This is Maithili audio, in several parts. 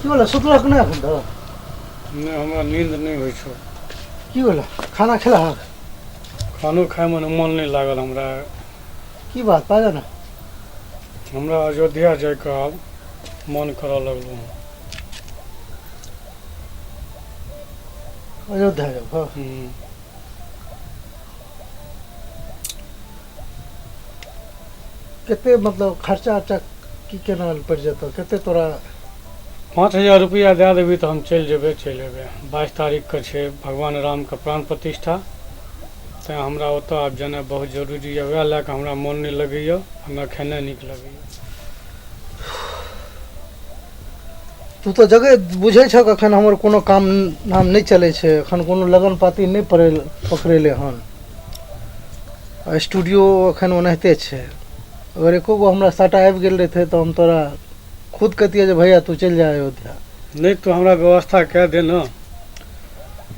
की भेलै, सुतलक नहि एखन तक? नहि, हमरा नींद नहि होइ छौ। की भेलै, खाना खेलहक? खानो खायमे ने मन नहि लागल हमरा। की बात, बाजऽ ने। हमरा अयोध्या जाइके आब मन करऽ लगलहुँ हँ। अयोध्या जाउ? हँ। हूँ। कते मतलब खर्चा उर्चा की केना पड़ि जेतौ, कते तोरा? 5000 रुपैआ दए देबही तऽ हम चलि जेबै, चलि अयबै। 22 तारीखके छै भगवान रामके प्राण प्रतिष्ठा, तैँ हमरा ओतऽ आब जेनाइ बहुत जरूरी यऽ। वएह लए कऽ हमरा मोन नहि लगैए आ ने खेनाइ नीक लगैए। तू तऽ जगह बुझै छह एखन हमर कोनो काम नाम नहि चलै छै, एखन कोनो लगन पाती नहि पड़ै पकड़ेलै हन, आ स्टूडियो एखन ओनाहिते छै। अगर एको गो हमरा साटा आबि गेल रहितै तऽ हम तोरा खुद कहितियै जे भैया तू चलि जा अयोध्या। नहि, तू हमरा व्यवस्था कए दे ने,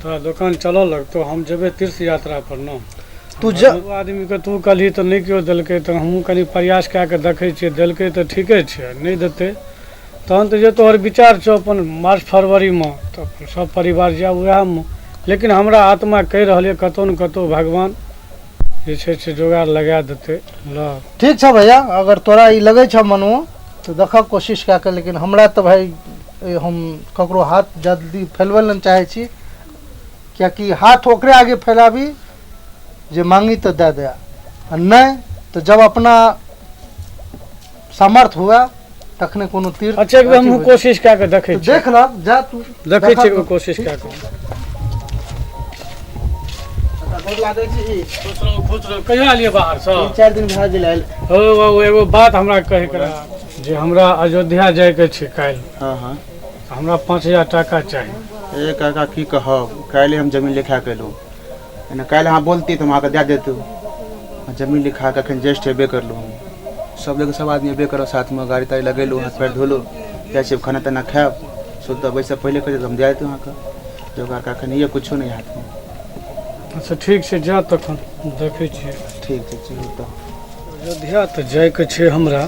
तोरा दोकान चलऽ लगतौ, हम जेबै तीर्थ यात्रा पर ने। तू जा। दू आदमीके तू कहलही तऽ नहि केओ देलकै, तऽ हमहूँ कनि प्रयास कए कऽ देखै छियै। देलकै तऽ ठीके छै, नहि देतै तहन तऽ जे तोहर विचार छौ अपन मार्च फरवरीमे तऽ अपन सब परिवार जायब उएहमे। लेकिन हमरा आत्मा कहि रहल यऽ कतहु ने कतहु भगवान जे छै से जोगाड़ लगा देतै ल। ठीक छ भैया, अगर तोरा ई लगै छ मनमे तऽ देखऽ कोशिश कए कऽ, लेकिन हमरा तऽ भाय हम ककरो हाथ जल्दी फैलबै लए नहि चाहै छी, किएकि हाथ ओकरे आगे फैलाबी जे मांगी तऽ दए दे, आ नहि तऽ जब अपना सामर्थ हुए तखने कोनो तीर्थ। अच्छा, एक बेर हमहूँ कोशिश कए कऽ देखै छी। देख लऽ जा तू। देखै छियै, एक बेर कोशिश कए कऽ। गोर लागै छी। खुश रहू, खुश रहू। कहिया एलियै बाहरसँ? 3-4 दिन भए गेल आयल। हो बाबू, एगो बात हमरा कहैके रहए जे हमरा अयोध्या जाइके छै काल्हि। हँ हँ। हमरा 5000 टाका चाही। ए काका, की कहब, काल्हि हम जमीन लिखा कऽ एलहुँ। एना काल्हि अहाँ बोलती तऽ हम अहाँके दए देतहुँ। जमीन लिखा कऽ एखन जस्ट एबे करलहुँ हम। सब जगह सब आदमी एबे करब, साथमे गाड़ी ताड़ी लगेलहुँ, हाथ पैर धोलहुँ, जाइ छी खाना ताना खायब, सुतब। ओहिसँ पहिले कहै तऽ हम दए देतहुँ अहाँके जोगाड़। एखन यऽ किछो नहि हाथमे। अच्छा ठीक छै, जा तखन देखै छियै। ठीक छै, चलू तऽ। अयोध्या तऽ जाइके छै हमरा,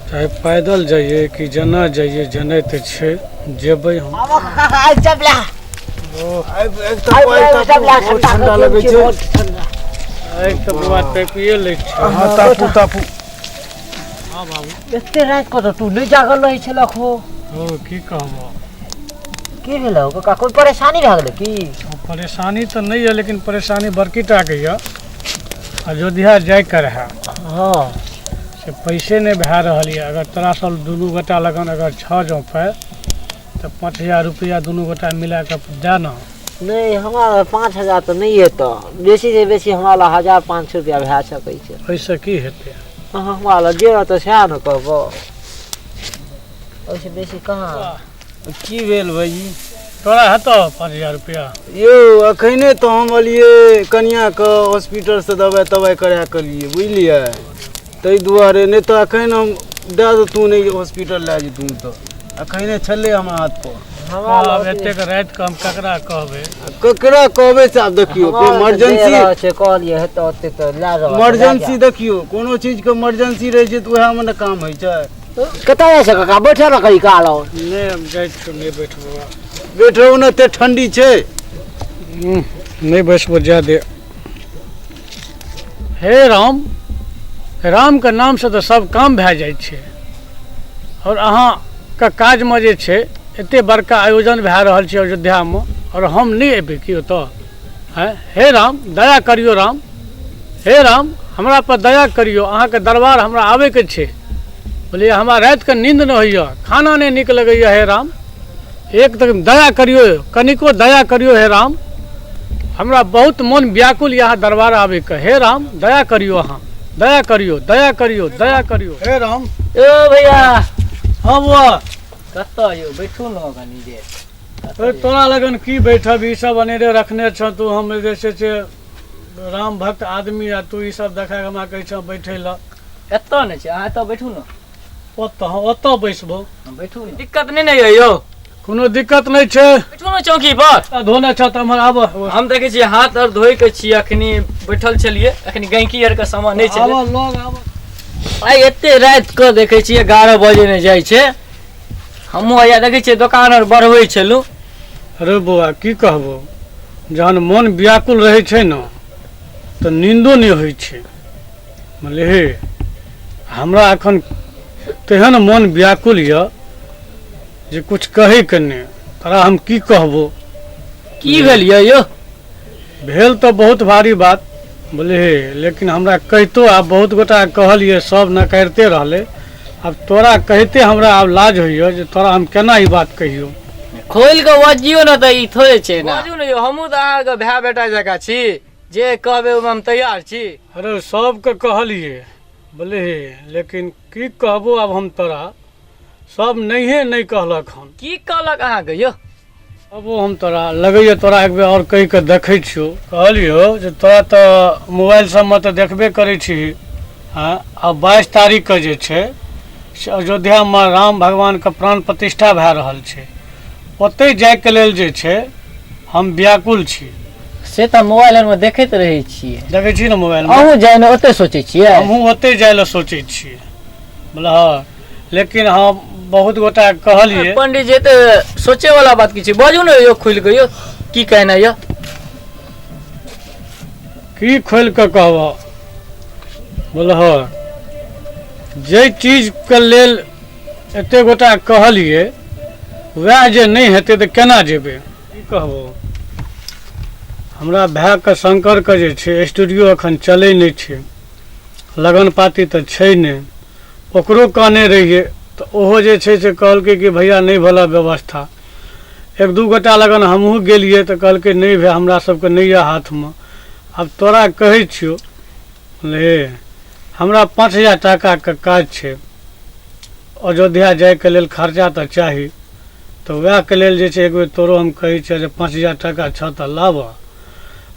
चाहे पैदल जाइए कि जेना जाइए, जेनाइ तऽ छै, जेबै हम। ठंडा लगै छै। आइ तऽ बौआ तापिए लै छै। हँ, तापू तापू। हँ बाबू। एते राति कऽ तऽ तू नहि जागल रहै छलक हो। हो, की कहबो। की भेलौ काका, कोइ परेशानी भए गेलै की? परेशानी तऽ नहि यऽ, लेकिन परेशानी बड़की टाके यऽ। अयोध्या जाइके रहए। हँ। से पैसे नहि भए रहल यऽ। अगर तोरा सब दुनू गोटा लगन अगर छह जँ पाइ तऽ 5000 रुपैआ दुनू गोटा मिला कऽ दए ने। नहि, हमरा लग 5000 तऽ नहि हेतौ, बेसीसँ बेसी हमरा लग 1500 रुपैआ भए सकै छै। ओहिसँ की हेतै? अहाँ हमरा लग जे रहतौ सएह ने कहबो, ओहिसँ बेसी कहाँ। की भेल भाईजी? तोरा हेतौ 5000 रुपैआ? यौ, अखने तऽ हम एलियै कनियाके हॉस्पिटलसँ दवाइ तवाइ करा कऽ एलियै, बुझलियै? ताहि दुआरे नहि तऽ एखन हम दए देतहुँ, नहि हॉस्पिटल लए जैतहुँ, तऽ अखने छलै हमरा हाथ पर। हमरा आब लग एतेक रातिके हम ककरा कहबै? ककरा कहबै से आब देखियौ, हमरा लग जे इमरजेंसी रहै छै कहलियै हेतौ ओते तऽ लए रहल। इमरजेंसी देखियौ, कोनो चीजके इमरजेंसी रहै छै तऽ उएहमे ने काम होइ छै। कतऽ जाइ छै काका? बैठल रह कनी काल आओर। नहि, हम जाइ छियौ, नहि बैठबो। बैठ रहू ने, एते ठंडी छै। नहि बैसबो, जाय दे। हे राम, रामके नामसँ तऽ सब काम भए जाइ छै, आओर अहाँके काजमे जे छै एते बड़का आयोजन भए रहल छै अयोध्यामे, आओर हम नहि एबै की ओतऽ? आँय हे राम, दया करियौ राम, हे राम, हमरा पर दया करियौ। अहाँके दरबार हमरा आबैके छै, बुझलियै? हमरा रातिके नींद नहि होइए, खाना नहि नीक लगैए। हे राम, एक तऽ दया करियौ, कनिको दया करियौ। हे राम, हमरा बहुत मन व्याकुल यऽ अहाँ दरबार आबैके। हे राम, दया करियौ, अहाँ दया करियौ, दया करियौ, दया करियौ। हे राम। यौ भैया। हँ बौआ। कतऽ यौ? बैठू ने कनी देर। अरे तोरा लगन की बैठब, ई सब अनेरे रखने छह तू। हम जे छै से राम भक्त आदमी आ तू ई सब देखा कऽ हमरा कहै छह बैठे लए। एतऽ नहि छै, अहाँ एतऽ बैठू ने। ओतऽ? हँ, ओतऽ बैसबो। हँ, बैठू ने। दिक्कत नहि ने यऽ यौ? कोनो दिक्कत नहि छै। बैठू ने चौकी पर। धोने छह तऽ एम्हर आबऽ। हम देखै छियै हाथ आर धोइ के छियै, अखनी बैठल छलियै, अखनी गैंकी आर के सामान नहि छलै। आबऽ लग आबऽ। आइ एते राति कऽ देखै छियै 11 बजे नहि जाइ छै। हमहूँ हैया देखै छियै दोकान आर बढ़बै छलहुँ। अरे बौआ की कहबो, जहन मन व्याकुल रहै छै ने तऽ नींदो नहि होइ छै। बुझलिही, हमरा एखन तेहन मन व्याकुल यऽ जे कुछ कहैके नहि। तोरा हम की कहबो। की भेल यऽ यौ? भेल तऽ बहुत भारी बात बुझलिही, लेकिन हमरा कहितो आब बहुत गोटा कहलियै, सब नकारिते रहलै। आब तोरा कहिते हमरा आब लाज होइए जे तोरा हम केना ई बात कहियौ। खोलि कऽ बजियौ ने तऽ ई थोड़े छै ने। बाजू ने यौ, हमहूँ तऽ अहाँके भाय बेटा जकाँ छी, जे कहबै ओहिमे हम तैयार छी। अरे सबके कहलियै बुझलिही, लेकिन की कहबो आब हम तोरा, सब नहिए नहि कहलक हन। की कहलक अहाँके यौ? अब हम तोरा लगैए तोरा एक बेर आओर कहि कऽ देखै छियौ। कहलियौ जे तोरा तऽ मोबाइल सबमे तऽ देखबे करै छी। हँ, आ 22 तारीखके जे छै से अयोध्यामे राम भगवानके प्राण प्रतिष्ठा भए रहल छै, ओतहि जाइके लेल जे छै हम व्याकुल छी। से तऽ मोबाइल आरमे देखैत रहै छियै। देखै छी ने मोबाइलमे? अहूँ जाइ ने ओतहि सोचै छियै? हमहूँ ओतहि जाइ लए सोचै छियै। बोला लेकिन हम बहुत गोटा कहलियै। पंडित जी तऽ सोचे वाला बात की छै, बाजू ने यौ खुलि कऽ यौ, की कहनाइ यऽ? की खोलि कऽ कहबह बोलह, जाहि चीजके लेल एते गोटा कहलियै वएह जे नहि हेतै तऽ केना जेबै? की कहबो, हमरा भायके शंकरके जे छै स्टूडियो एखन चलै नहि छै, लगन पाती तऽ छै नहि। ओकरो कहने रहियै तऽ ओहो जे छै से कहलकै कि भैया नहि भेल व्यवस्था। एक दू गोटा लगन हमहूँ गेलियै तऽ कहलकै नहि भैया हमरा सबके नहि यऽ हाथमे। आब तोरा कहै छियौ ले, हमरा 5000 टाकाके काज छै, अयोध्या जाइके लेल खर्चा तऽ चाही, तऽ वएहके लेल जे छै एक बेर तोरो हम कहै छियै जे 5000 टाका छह तऽ लाबह।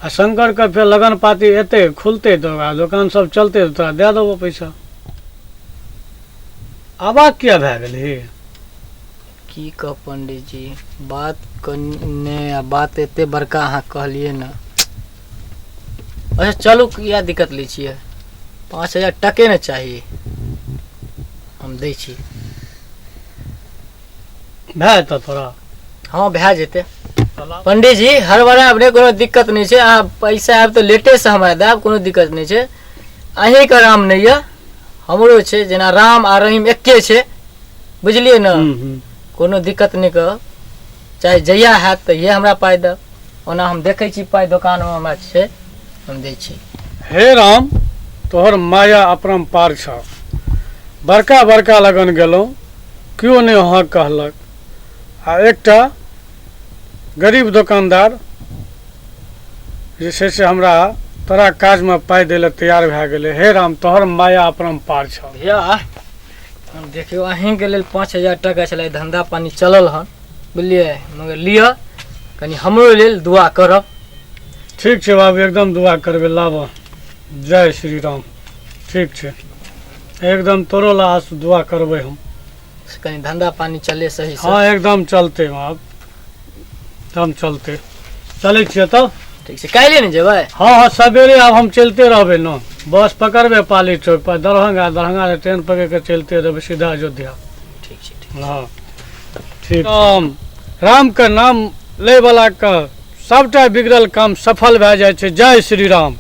आ शंकरके फेर लगन पाती एतै खुलतै तऽ ओकरा दोकान सब चलतै तऽ तोरा दए देबौ पैसा। आवाज किया भए गेलही? की कह पंडित जी, बात कने आ बात एते बड़का अहाँ कहलियै ने। अच्छा चलू, किया दिक्कत लै छियै, 5000 टके ने चाही, हम दै छी। भए जेतौ तोरा? हँ भए जेतै पंडित जी, हड़बड़ायब नहि, कोनो दिक्कत नहि छै। अहाँ पैसा आयब तऽ लेटेसँ हमरा देब, कोनो दिक्कत नहि छै। अहीँके राम नहि यऽ, हमरो छै। जेना राम आ रहीम एके छै, बुझलियै ने? कोनो दिक्कत नहि करब, चाहे जहिया हैत तहिये हमरा पाइ देब। ओना हम देखै छी पाइ दोकानमे हमरा छै, हम दै छी। हे राम, तोहर माया अपरम्पार छह। बड़का बड़का लगन गेलहुँ, केओ नहि हँ कहलक, आ एकटा गरीब दोकानदार जे छै से हमरा तोरा काजमे पाइ दै लए तैयार भए गेलै। हे राम, तोहर माया अपरम्पार छह। भैया हम देखियौ, अहीँके लेल 5000 टाका छलै, धन्धा पानी चलल हन बुझलियै, मगर लिअ कनि हमरो लेल दुआ करब। ठीक छै बाबू, एकदम दुआ करबै, लाबऽ। जय श्री राम। ठीक छै, एकदम तोरो ला दुआ करबै हम। कनि धन्धा पानी चले सही से। हाँ एकदम चलते, आब एकदम चलते। चलै छियै तब? ठीक छै, काल्हि ने जेबै? हाँ हाँ सवेरे आब हम चलते रहबै ने, बस पकड़बै पाली चौक पर दरभंगा, दरभंगा से ट्रेन पकड़ के चलते रहबै सीधा अयोध्या। ठीक छै, ठीक। हाँ ठीक। राम राम के नाम लै वाला के सबटा बिगड़ल काम सफल भए जाइ छै। जय श्री राम।